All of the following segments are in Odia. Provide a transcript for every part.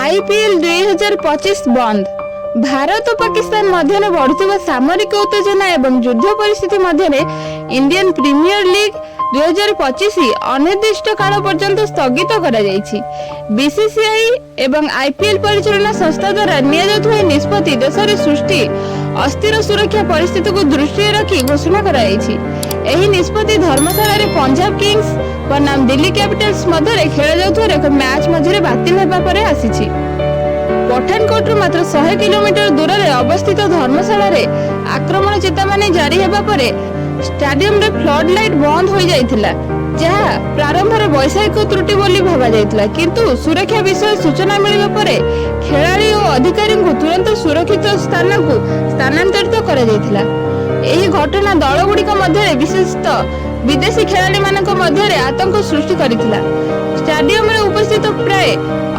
ଆଇପିଏଲ୍ 2025 ବନ୍ଦ। ଭାରତ ପାକିସ୍ତାନ ମଧ୍ୟରେ ବଢୁଥିବା ସାମରିକ ଉତ୍ତେଜନା ଏବଂ ଯୁଦ୍ଧ ପରିସ୍ଥିତି ମଧ୍ୟରେ ଇଣ୍ଡିଆନ୍ ପ୍ରିମିୟର ଲିଗ୍ 2025 ଅନିର୍ଦ୍ଦିଷ୍ଟ କାଳ ପର୍ଯ୍ୟନ୍ତ ସ୍ଥଗିତ କରାଯାଇଛି। ବିସିସିଆଇ ଏବଂ ଆଇପିଏଲ୍ ପରିଚାଳନା ସଂସ୍ଥା ଦ୍ୱାରା ନିଆଯାଉଥିବା ଏହି ନିଷ୍ପତ୍ତି ଦେଶରେ ସୃଷ୍ଟି ଅସ୍ଥିର ସୁରକ୍ଷା ପରିସ୍ଥିତିକୁ ଦୃଷ୍ଟିରେ ରଖି ଘୋଷଣା କରାଯାଇଛି। ଏହି ନିଷ୍ପତ୍ତି ଧର୍ମଶାଳାରେ ପଞ୍ଜାବ କିଙ୍ଗସ୍ ବନାମ ଦିଲ୍ଲୀ କ୍ୟାପିଟାଲ୍ସ ମଧ୍ୟରେ ଖେଳାଯାଉଥିବା ଏକ ମ୍ୟାଚ୍ ମଝିରେ ବାତିଲ ହେବା ପରେ ଆସିଛି। ପଠାନକୋଟରୁ ମାତ୍ର 100 କିଲୋମିଟର ଦୂରରେ ଅବସ୍ଥିତ ଧର୍ମଶାଳାରେ ଆକ୍ରମଣ ଚେତାବନୀ ଜାରି ହେବା ପରେ ଷ୍ଟାଡିୟମରେ ଫ୍ଲଡ୍ ଲାଇଟ୍ ବନ୍ଦ ହୋଇଯାଇଥିଲା, ଯାହା ପ୍ରାରମ୍ଭରେ ବୈଷୟିକ ତ୍ରୁଟି ବୋଲି ଭାବାଯାଇଥିଲା। କିନ୍ତୁ ସୁରକ୍ଷା ବିଷୟ ସୂଚନା ମିଳିବା ପରେ ଖେଳାଳି ଓ ଅଧିକାରୀଙ୍କୁ ତୁରନ୍ତ ସୁରକ୍ଷିତ ସ୍ଥାନକୁ ସ୍ଥାନାନ୍ତରିତ କରାଯାଇଥିଲା। ଏହି ଘଟଣା ଦଳଗୁଡ଼ିକ ମଧ୍ୟରେ, ବିଶେଷତଃ ବିଦେଶୀ ଖେଳାଳିମାନଙ୍କ ମଧ୍ୟରେ ଆତଙ୍କ ସୃଷ୍ଟି କରିଥିଲା। ଷ୍ଟାଡିୟମରେ ଉପସ୍ଥିତ ପ୍ରାୟ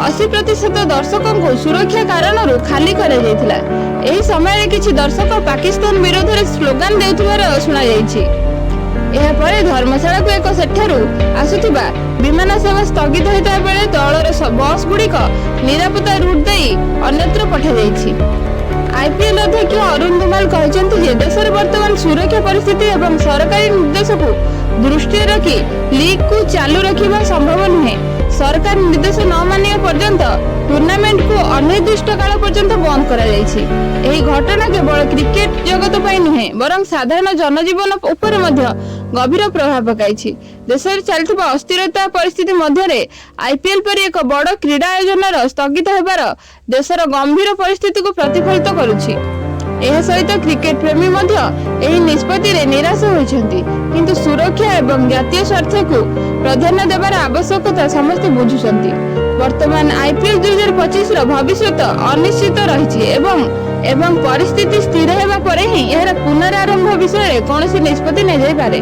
80% ଦର୍ଶକଙ୍କୁ ସୁରକ୍ଷା କାରଣରୁ ଖାଲି କରାଯାଇଥିଲା। ଏହି ସମୟରେ କିଛି ଦର୍ଶକ ପାକିସ୍ତାନ ବିରୋଧରେ ସ୍ଲୋଗାନ ଦେଉଥିବାର ଶୁଣାଯାଇଛି। ଏହାପରେ ଧର୍ମଶାଳାକୁ ଏକ ସେଠାରୁ ଆସୁଥିବା ବିମାନ ସେବା ସ୍ଥଗିତ ହୋଇଥିବା ବେଳେ ଦଳର ବସ୍ ଗୁଡ଼ିକ ନିରାପତ୍ତା ରୁଟ୍ ଦେଇ ଅନ୍ୟତ୍ର ପଠାଯାଇଛି। ଆଇପିଏଲ୍ ଅଧ୍ୟକ୍ଷ ଅରୁଣ ଧୁମାଲ କହିଛନ୍ତି ଯେ ଦେଶରେ ବର୍ତ୍ତମାନ ସୁରକ୍ଷା ପରିସ୍ଥିତି ଏବଂ ସରକାରୀ ନିର୍ଦ୍ଦେଶକୁ ଦୃଷ୍ଟିରେ ରଖି ଲିଗ୍କୁ ଚାଲୁ ରଖିବା ସମ୍ଭବ ନୁହେଁ। ସରକାର ନିର୍ଦ୍ଦେଶ ନ ମାନିବା ପର୍ଯ୍ୟନ୍ତ ଟୁର୍ଣ୍ଣାମେଣ୍ଟକୁ ଅନିର୍ଦ୍ଦିଷ୍ଟ କାଳ ପର୍ଯ୍ୟନ୍ତ ବନ୍ଦ କରାଯାଇଛି। ଏହି ଘଟଣା କେବଳ କ୍ରିକେଟ ଜଗତ ପାଇଁ ନୁହେଁ, ବରଂ ସାଧାରଣ ଜନଜୀବନ ଉପରେ ମଧ୍ୟ ଗଭୀର ପ୍ରଭାବ ପକାଇଛି। ଦେଶରେ ଚାଲିଥିବା ଅସ୍ଥିରତା ପରିସ୍ଥିତି ମଧ୍ୟରେ ଆଇପିଏଲ୍ ପରି ଏକ ବଡ଼ କ୍ରୀଡ଼ା ଆୟୋଜନର ସ୍ଥଗିତ ହେବାର ଦେଶର ଗମ୍ଭୀର ପରିସ୍ଥିତିକୁ ପ୍ରତିଫଳିତ କରୁଛି। ଏହା ସହିତ କ୍ରିକେଟ ପ୍ରେମୀ ମଧ୍ୟ ଏହି ନିଷ୍ପତ୍ତିରେ ନିରାଶ ହୋଇଛନ୍ତି, କିନ୍ତୁ ସୁରକ୍ଷା ଏବଂ ଜାତୀୟ ସ୍ୱାର୍ଥକୁ ପ୍ରାଧାନ୍ୟ ଦେବାର ଆବଶ୍ୟକତା ସମସ୍ତେ ବୁଝୁଛନ୍ତି। ବର୍ତ୍ତମାନ ଆଇପିଏଲ୍ 2025ର ଭବିଷ୍ୟତ ଅନିଶ୍ଚିତ ରହିଛି ଏବଂ ପରିସ୍ଥିତି ସ୍ଥିର ହେବା ପରେ ହିଁ ଏହାର ପୁନରାରମ୍ଭ ବିଷୟରେ କୌଣସି ନିଷ୍ପତ୍ତି ନିଆଯାଇପାରେ।